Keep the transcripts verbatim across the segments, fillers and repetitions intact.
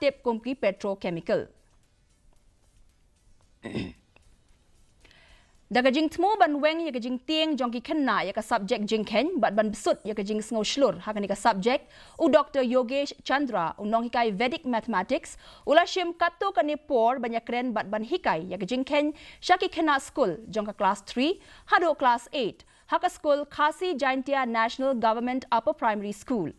tip kum ki petrochemical. Da ka jingthmu ban weng ïa ka jingtieng jong ki khynnah ïa ka subject jingkheiñ bad ban bsut ïa ka jingsngew shlur ha kane ka subject, u Doktor Yogesh Chandra, u nonghikai Vedic Mathematics, u la shim katto katne por ban ïakren bad ban hikai ïa ka jingkheiñ sha ki khynnah skul jong ka klas three haduh klas eight ha ka skul Khasi Jaintia National Government Upper Primary School.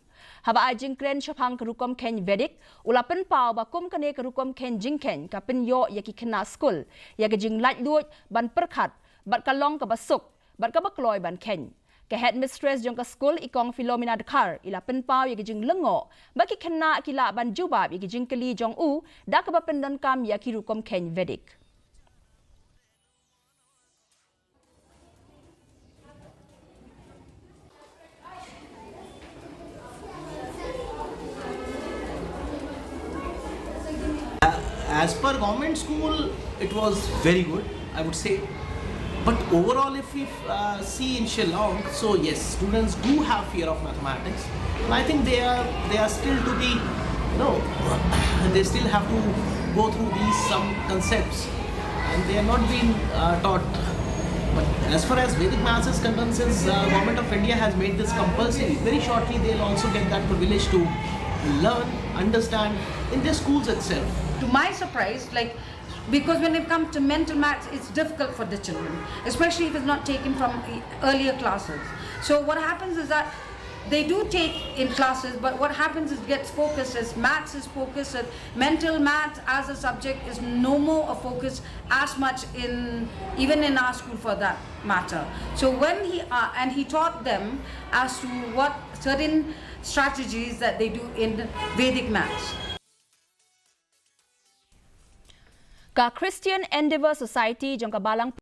Haba ai jingkren shaphang ka rukom kheiñ Vedic, u la pynpaw ba kum kane ka rukom kheiñ jingkheiñ ka pynïoh ïa ki khynnah skul ïa ka jinglaitluid ban pyrkhat bad ka long kaba suk bad kaba kloi ban kheiñ. Ka headmistress jong ka skul, i Kong Philomena Dkhar, i la pynpaw ïa ka jinglyngngoh ba ki khynnah ki lah ban jubab ïa ki jingkylli jong u da kaba pyndonkam ïa ki rukom kheiñ Vedic. As per government school, it was very good, I would say. But overall, if we uh, see in Shillong, so yes, students do have fear of mathematics. And I think they are they are still to be, you know, they still have to go through these some concepts, and they are not being uh, taught. But as far as Vedic maths is concerned, since uh, Government of India has made this compulsory, very shortly they'll also get that privilege to learn, understand in their schools itself. To my surprise, like, because when it comes to mental maths, it's difficult for the children, especially if it's not taken from e- earlier classes. So what happens is that they do take in classes, but what happens is gets focused as maths is focused as mental maths as a subject is no more a focus as much in even in our school for that matter. So when he uh, and he taught them as to what certain strategies that they do in Vedic maths. Ka Christian Endeavour Society jong ka Balang